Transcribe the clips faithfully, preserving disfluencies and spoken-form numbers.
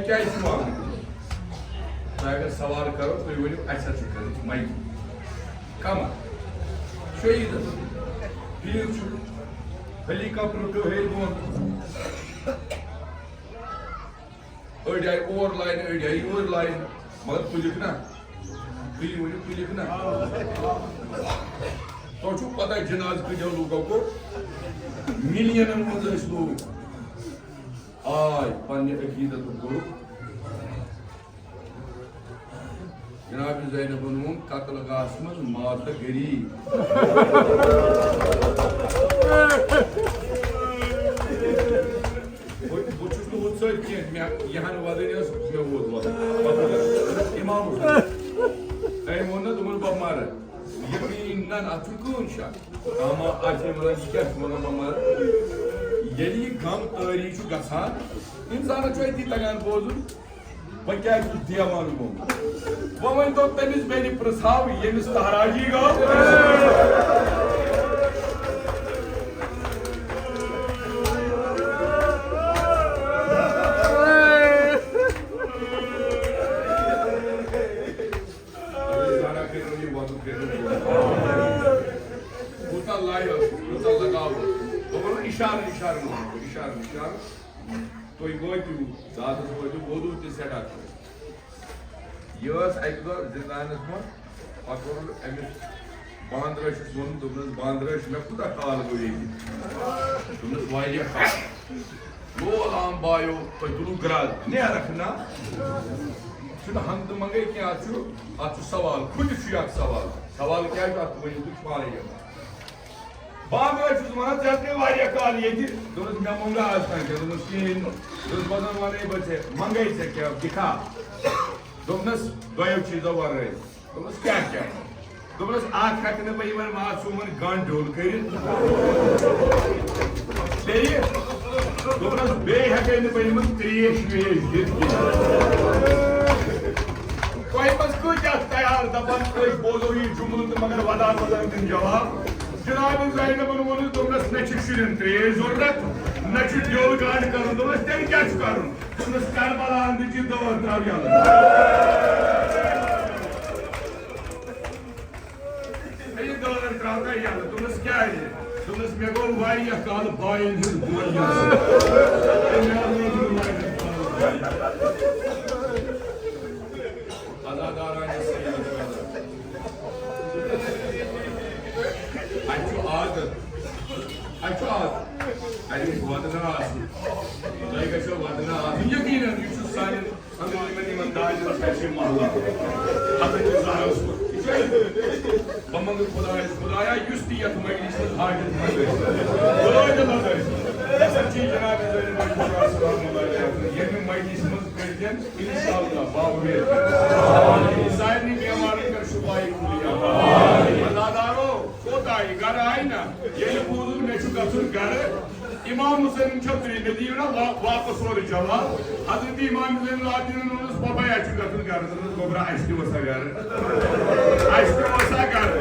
کیٛازِ چھُ وَنُن؟ تۄہہِ اگر سوال کرو، تُہۍ ؤنِو، اَسہِ حظ چھُ کٔرمٕژ مَیہِ۔ کَمَن؟ شہیٖدَن۔ ٹھیٖک چھُ۔ ہیلی کاپٹر پیوٚو ہیٚرِ بۄن۔ أڑۍ آیہِ اور لاینہٕ، أڑۍ آیہِ یور لاینہٕ، مگر تُلِکھ نا۔ تُہۍ ؤنِو، تُلِکھ نا۔ تۄہہِ چھُو پتہ، جنازٕ کۭتیو لوٗکو کوٚر؟ مِلینَن منٛز ٲسۍ لوٗکھ۔ آے پننہِ عقیٖدتُک گروپ۔ جناب زینبن ووٚن، قتل گاہس منٛز مات تہٕ غریب۔ بہٕ، بہٕ چھُس نہٕ ہُتھ سۭتۍ کینٛہہ، مےٚ یہِ ہن وَدٕنۍ ٲس، مےٚ ووت وَدُن۔ امام حسین۔ أمۍ ووٚن نہ، دوٚپُن، بہٕ مَرٕ۔ یقیٖناً، اَتھ چھُ کٕہٕنۍ شک۔ اما اَتھ چھِ وَنان، یہِ کیٛاہ چھُ وَنان، بہٕ مَرٕ؟ ییٚلہِ یہِ غم طٲری چھُ گژھان، اِنسانَس چھُ أتی تَگان بوزُن، بہٕ کیٛازِ چھُس دیوان گوٚمُت۔ وۄنۍ ؤنۍ تو تٔمِس بیٚنہِ پرٛژھاو، ییٚمِس تہراجی گوٚو۔ کوٗتاہ لایہِ ٲس، کوٗتاہ لگاو اوس۔ دوٚپُن، اِشارٕ، اِشارٕ مونو، اِشارٕ، اِشارٕ۔ تُہۍ وٲتِو، دادَس وٲتِو، ووٚدُو تہِ سٮ۪ٹھاہ خۄش۔ یہِ ٲس اَکہِ دۄہ زِندانَس منٛز، پَتہٕ کوٚرُن أمِس باندرٲشِس ووٚنُن، دوٚپنَس، "باندرٲش، مےٚ کوٗتاہ کال گوٚو ییٚتہِ؟" دوٚپنَس، "واریاہ کال۔" لول عام بایو، تۄہہِ تُلُو گرٛد، نیرَکھ نا۔ چھُنہٕ ہنٛگتہٕ منٛگَے کینٛہہ، اَتھ چھُ، اَتھ چھُ سوال، کھُلہِ چھُ یہِ اَکھ سوال۔ سوال کیٛاہ چھُ، اَتھ ؤنِو تُہۍ پانَے یوت۔ بہٕ ہا چھُس وَنان، ژےٚ گٔے واریاہ کال ییٚتہِ۔ دوٚپمَس، "مےٚ مونٛگا آز تام کینٛہہ؟" دوٚپمَس، "کِہیٖنۍ نہٕ۔" دوٚپمَس، "پَتہٕ وَنَے بہٕ ژےٚ، منٛگَے ژےٚ کیٛاہ، دِکھا؟" دوٚپنَس، "دۄیو چیٖزو وَرٲے۔" دوٚپمَس، "کیٛاہ کیٛاہ؟" دوٚپنَس، "اَکھ ہٮ۪کہٕ نہٕ بہٕ یِمَن ماژٕ ژھوٗمَن گنٛڈ ڈوٚل کٔرِتھ۔ بیٚیہِ؟" دوٚپنَس، "بیٚیہِ ہٮ۪کَے نہٕ بہٕ یِمَن ترٛیش ویش دِتھ کِہیٖنۍ۔" تۄہہِ منٛز کۭتیٛاہ تیار دَپان، أسۍ بوزو یہِ جملہٕ تہٕ مگر وَدان وَدان دِن جواب؟ جناب زینبن ووٚنُس، دوٚپنَس، "نہ چھِ شُرٮ۪ن ترٛیش ضروٗرت، نہ چھُ دیول گنٛڈ کَرُن۔" دوٚپنَس، "تیٚلہِ کیٛاہ چھُ کَرُن؟" دوٚپنَس، "کربلا اندٕچ یہِ دٲر ترٛاو یَلہٕ۔" مےٚ یہِ دٲر ترٛاو تۄہہِ یَلہٕ۔ دوٚپنَس، "کیٛازِ؟" دوٚپنَس، "مےٚ گوٚو واریاہ کالہٕ بایَن ہٕنٛز بوے یَژھان۔" عزاداران سید۔ اَسہِ چھُ عادت، اَسہِ چھُ عادت، اَسہِ گژھِ وَدنہٕ آسُن، تۄہہِ گژھیو وَدنہٕ آسُن۔ یقیٖناً، یہِ چھُ سانٮ۪ن أنٛدرِمٮ۪ن یِمَن دادٮ۪ن پٮ۪ٹھ یہِ محلہ۔ حضرت زہرا اوس، یہِ چھُ اَسہِ، بہٕ منٛگہٕ خۄدایَس، خۄدایا، یُس تہِ یَتھ مجلِسہِ منٛز حاجت منٛد آسہِ، خۄداے دِلَس آسہِ۔ یہِ ہسا چھِ جناب زینب علیہ السلام علیہ، ییٚمہِ مجلِسہِ منٛز کٔرۍ تٔمۍ انشاءاللہ، باوُر۔ سارنٕے بیمارن کر شفای کُلیا۔ عزادارو، کوٚت آیہِ؟ گرٕ آیہِ نا؟ ییٚلہِ بوٗزُن مےٚ چھُ گژھُن گرٕ، امام حسینن چھو ترٛیٚیہِ، مےٚ دِیِو نا وا-، واپس اورٕ جواب۔ حضرت امام زین العابدینن ووٚنُس، "ببا، اَسہِ چھُ گژھُن گرٕ۔" دوٚپمَس، "گوٚبرا، اَسہِ تہِ اوسا گرٕ؟ اَسہِ تہِ اوسا گرٕ؟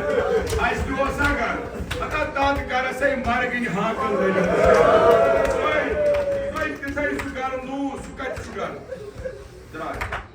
اَسہِ تہِ اوسا گرٕ؟" ہتا تَتھ گرس ہے مرگٕنۍ ہانکل لٔگِتھ۔ تۄہہِ، تۄہہِ تہِ تھٲیِو سُہ گرٕ لوٗس، سُہ کتہِ چھُ گرٕ؟ درٛاے۔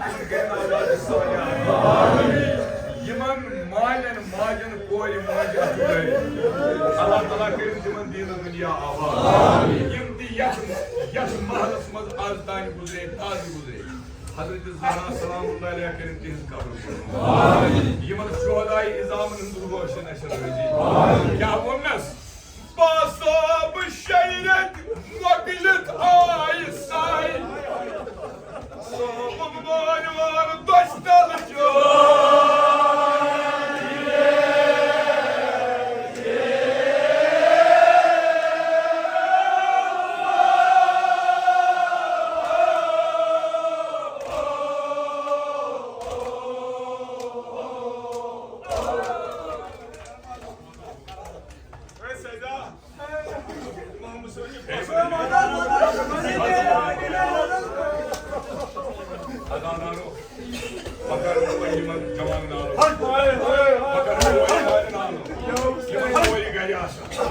کٔرِن اولاد صالحہ۔ یِمن مالٮ۪ن ماجٮ۪ن کورِ ماجہِ اَتھٕ دٲرِتھ۔ اللہ تعالیٰ کٔرِن تِمن دیٖن دُنیا آباد۔ یِم تہِ یَتھ، یَتھ محلس منٛز از تام گُزرے، تازٕ گُزرے۔ حضرت زہرا سلام اللہ علیہا کٔرِن تِہنٛز قبر پُر۔ یِمن شہدائے عظامن ہٕنٛز روح چھِ نشر روزی۔ کیٛاہ ووٚننس؟ باسو بہٕ شیرتھ مۄکلِتھ آیہِ ساے۔ صٲبُن وارٕ وارٕ دۄچھِ تل چوے۔ اَزادارو، بہٕ کَرٕ وۄنۍ یِمَن جوان نالو۔ بہٕ کَرٕ وۄنۍ یِمَن نالو۔ یِمَن چھِ وۄنۍ گَرِ آسان۔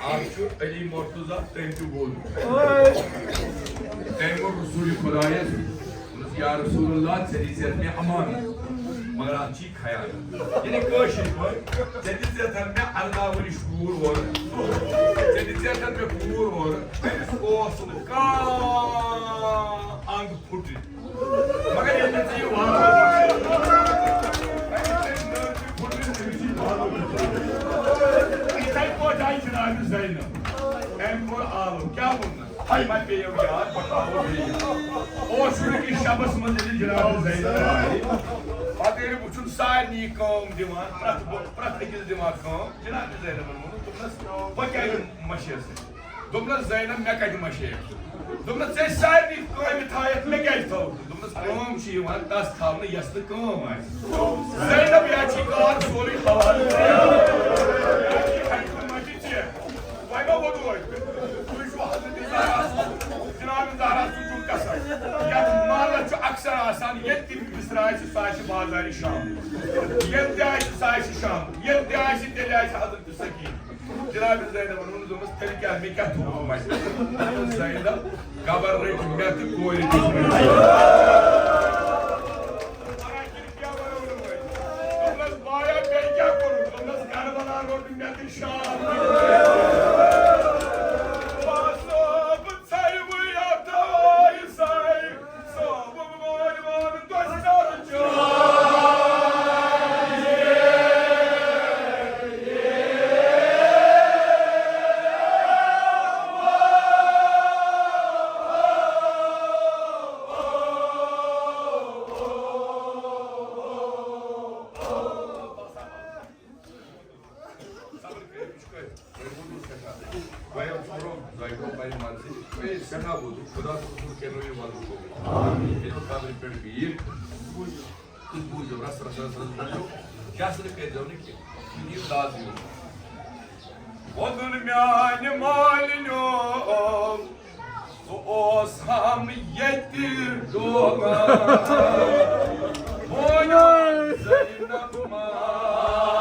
اکھ چھُ علی مرتضیٰ، تٔمۍ تہِ ووٚن۔ تٔمۍ ووٚن رسول خدایس، دوٚپنس، یا رسول اللہ، ژےٚ دِژیتھ مےٚ امانت، مگر اتھ چھی خیال۔ یعنی کٲشِر پٲٹھۍ، ژےٚ دِژیتھ مےٚ ارداہ ؤرِش کوٗر اورٕ، ژےٚ دِژیتھ مےٚ کوٗر اورٕ، تٔمِس اوس نہٕ کانٛہہ انگ پھُٹرِتھ۔ مگر ییٚلہِ ژےٚ یہِ وارٕ وارٕ یِتھَے پٲٹھۍ آیہِ جناب زینب۔ أمۍ کوٚر آلو، کیٛاہ ووٚننَس؟ ہاے ما پیٚیو یاد، بہٕ تھاوو بیٚیہِ یاد۔ اوس نہٕ أکِس شبس منٛز ییٚلہِ جناب زینب آیہِ، پتہٕ ییٚلہِ وٕچھُن سارنٕے کٲم دِوان، پرٛٮ۪تھ، پرٛٮ۪تھ أکِس دِوان کٲم، جناب زینبن ووٚنُن، دوٚپنَس، بہٕ کیٛازِ مَشیس سۭتۍ؟ دوٚپنَس، زینب، مےٚ کَتہِ مَشے؟ دوٚپنَس، ژےٚ سارنٕے کامہِ تھایَتھ، مےٚ کیٛازِ تھٲوٕتھ نہٕ؟ دوٚپنَس، کٲم چھِ یِوان تَس تھاونہٕ، یَس نہٕ کٲم آسہِ۔ زینب، یا چھی کار سورُے حوالہٕ۔ یا چھی ہَٹہِ تہٕ مَٹہِ ژےٚ۔ وۄنۍ ما ووٚنوٕ أتھۍ پٮ۪ٹھ؟ تُہۍ چھِو حضرت زہرا سُنٛد، جناب زہرا سُنٛد چھُو قسم۔ یَتھ محلَس چھُ اکثر آسان، ییٚتہِ تہِ مِصرا آسہِ، سُہ آسہِ بازارِ شام۔ ییٚتہِ تہِ آسہِ، سُہ آسہِ شام۔ ییٚتہِ تہِ آسہِ، تیٚلہِ آسہِ حضرت سکیٖنہ۔ جناب زینبن ووٚن، دوٚپمَس، تیٚلہِ کیٛاہ، مےٚ کیٛاہ تھوٚوُکھ مَشہِ؟ دوٚپمَس، زینب، قبر رٔٹۍ مےٚ تہٕ کورِ دِژ مےٚ۔ دوٚپمَس، بایا، بیٚیہِ کیٛاہ کوٚرُتھ؟ دوٚپمَس، کربلا روٚٹ مےٚ تہٕ شام۔ بس، بہٕ ژھرِ وٕے اَتھ آیہِ ساے۔ صبر کٔرِو، یہِ چھُ کَتہِ؟ وۄنۍ ووٚنمُت سٮ۪ٹھاہ۔ وۄنۍ ییٚلہِ ژھوٚرُم زٲوِو، وۄنۍ منٛزٕ۔ وۄنۍ ییٚلہِ سٮ۪ٹھاہ ووت، خۄدا تہٕ رسول کَرنو یہِ وَلُر قبوٗل۔ ییٚلہِ وۄنۍ قبرِ پٮ۪ٹھ بِہِو، تہٕ بوٗزِو، رَس، رَس، رَس، رَس بوٗزِو، جسر کٔرۍزیو نہٕ کینٛہہ۔ یہِ دِیِو دَز یوت۔ وۄدُن میٛانہِ مالِنیو، سُہ اوس ہم ییٚتہِ ڈوگان۔ بونیو زینب ماز۔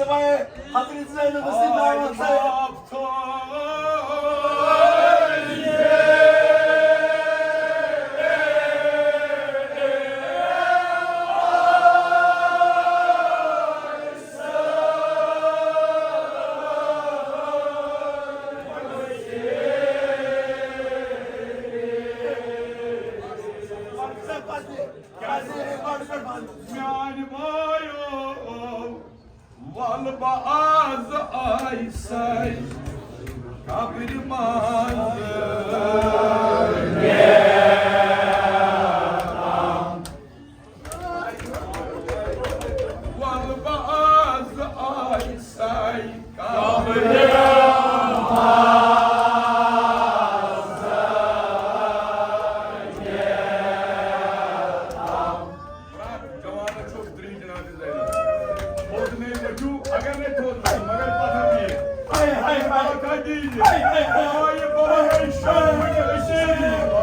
حضرت زینب ٲسٕے ناوَن سۭتۍ۔ میانہِ بایو، وَلہٕ بہٕ آز آیہِ سَے قبرِ منٛز۔ وَلہٕ بہٕ آز آیہِ سَے قبرِ منٛز۔ جوانَس چھُ ترٛیٚیہِ جناب زینب۔ موت نے بچو، اگر نے تھوڑ مگر پتہ بھی۔ ہائے، ہائے، ہائے۔ پتہ بھی۔ ہائے، ہائے، ہائے۔ آئے بابا شاہ مجھے رسیدی۔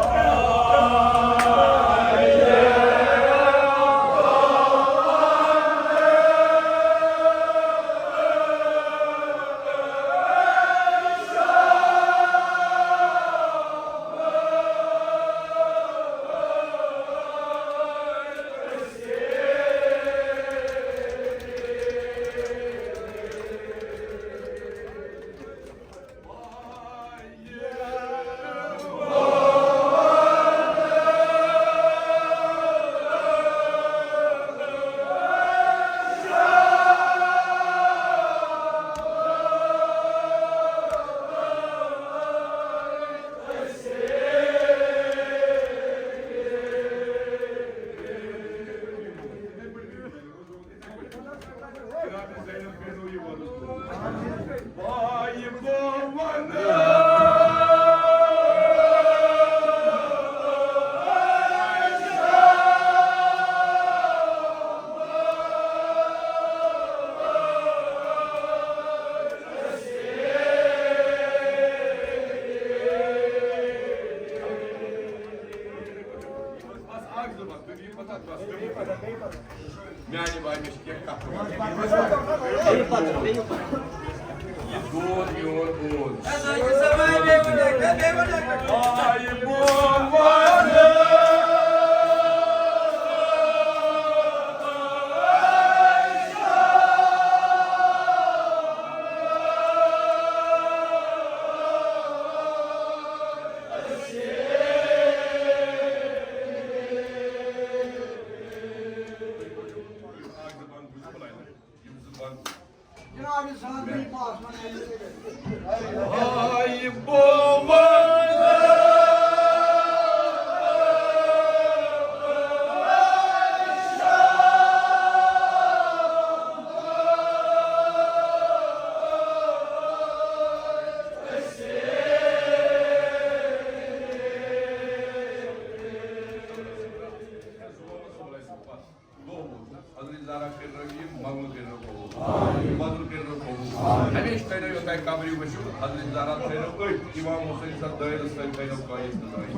میانہِ بایہِ، مےٚ چھِ کینٛہہ کَتھٕ وَنٕنۍ۔ یہِ دود میون اوس۔ آیہِ بومبارٕ۔ جناب، انسان بھی پاس میں نہیں۔ ہاے بومن۔ حضرت زہرا کٔرِنو یہِ منٛگُن کٔرِنو قبوٗل۔ بدل کٔرِنو قبوٗل۔ ہمیشہِ تھٲینو یوٚتام قبرِ وٕچھِو، حضرت زہرا تھٲینو أتھۍ امام حسین سٕنٛز دٲیرَس تل تھٲینو قٲیِم تہٕ دٲیِم۔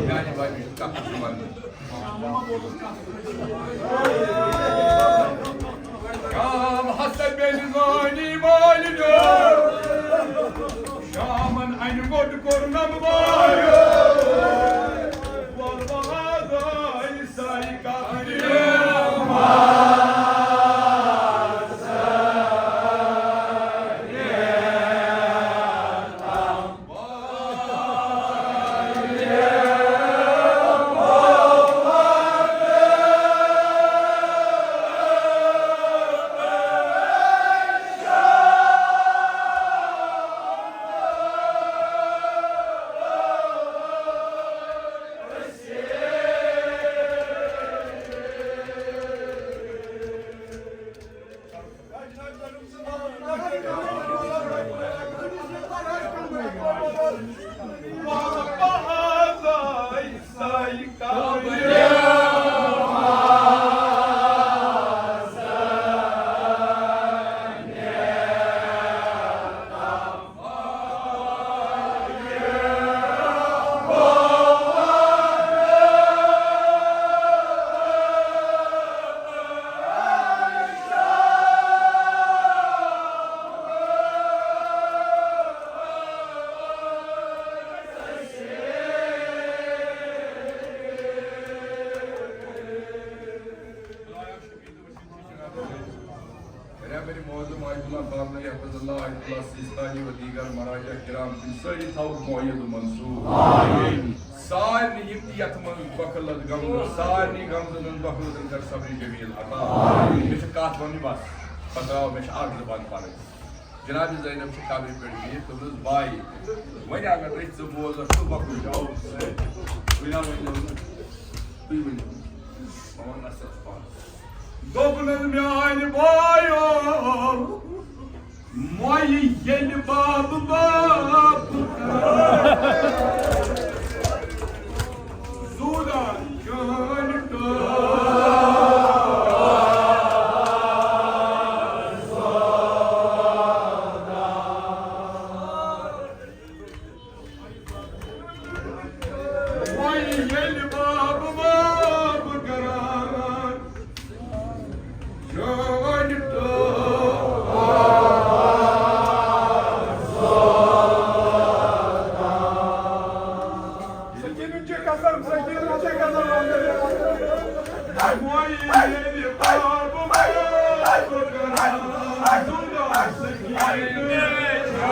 میانہِ باقٕے چھُ کَتھ تہِ وَنُن۔ شام ہسا بیٚیہِ زٲنی مٲلۍ نیوٗر۔ شامن اَنہِ گوٚٹ کوٚرنم وایو۔ وَلہٕ وَلہٕ آز آیہِ سَے کَتھ۔ اللہ سیستانی و دیگر مراجع کرام، تِم سٲری تھاوُکھ مؤید و منصور۔ آمین۔ سارنٕے یِم تہِ یَتھ منٛز غفلت گٔمٕژ، سارنٕے غمزدن غفلتن کر صبر جمیل عطا۔ آمین۔ مےٚ چھِ کَتھ وَنٕنۍ بس، پتہٕ آو مےٚ چھِ اَکھ زبان پَرٕنۍ۔ جناب زینب چھِ قبرِ پٮ۪ٹھ بِہِتھ، دوٚپنَس، "بایہِ، وۄنۍ اگر أسۍ ژٕ بوزَکھ تہٕ وۄنۍ کُن جاوو سۭتۍ، وۄنۍ آو وۄنۍ دوٚپُن، تُہۍ ؤنِو، بہٕ وَنہٕ نَس پانَس۔" دوٚپنَس، "میٛانہِ بایو، مۄیہِ ییٚلہِ باب باب کران، زوٗدان چٲنۍ ٹٲٹھ۔" وۄنۍ ییٚلہِ باب باب کران، چٲنۍ ٹٲٹھ۔ سکیٖنُن چھِ قسم، سکیٖنُن چھِ قسم۔ وۄنۍ ییٚلہِ باب باب کران، زُنٛدٕ سکیٖنہٕ چھا۔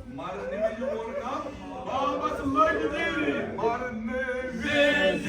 مرنہٕ وِزِ ووٚن نا بابس لٔگۍ دیٖن، مرنہٕ وِزِ۔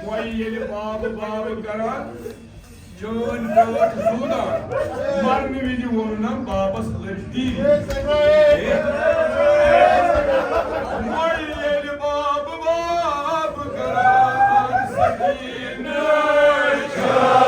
وۄنۍ ییٚلہِ بابہٕ بابہٕ کران، چٲنۍ ٹٲٹھ زوٗدان، مرنہٕ وِزِ ووٚن نہ بابس لٔج دی۔ وۄنۍ ییٚلہِ بابہٕ بابہٕ کران، سکیٖنہٕ چھا۔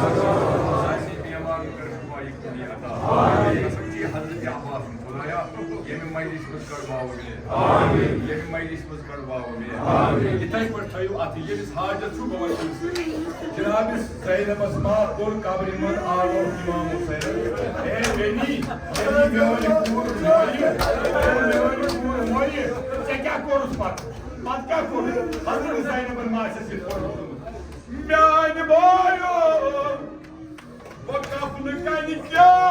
سارنٕے بیمارن کر شفا یقینی عطا۔ سچی حضرت عباس خدایا، ییٚمہِ مجلس منٛز کڑ باو مےٚ۔ ییٚمہِ مجلس منٛز کڑ باو مےٚ۔ یِتھے پٲٹھۍ تھٲیِو اتھ، ییٚمِس حاجت چھُ بہٕ وَنہٕ تٔمِس۔ جناب زینبس ما کوٚر قبرِ منٛز آلو امام حسین۔ اے بیٚنی، بیٚنی میٲنۍ کوٗر مۄیہِ، میٲنۍ کوٗر مۄیہِ، ژےٚ کیٛاہ کوٚرُتھ پتہٕ؟ پتہٕ کیٛاہ کوٚرُتھ؟ حضرت زینبن ما آسٮ۪س یِتھ پٲٹھۍ ووٚنمُت؟ میانہِ بایو، بہٕ کپنہٕ کنہِ کیٛاہ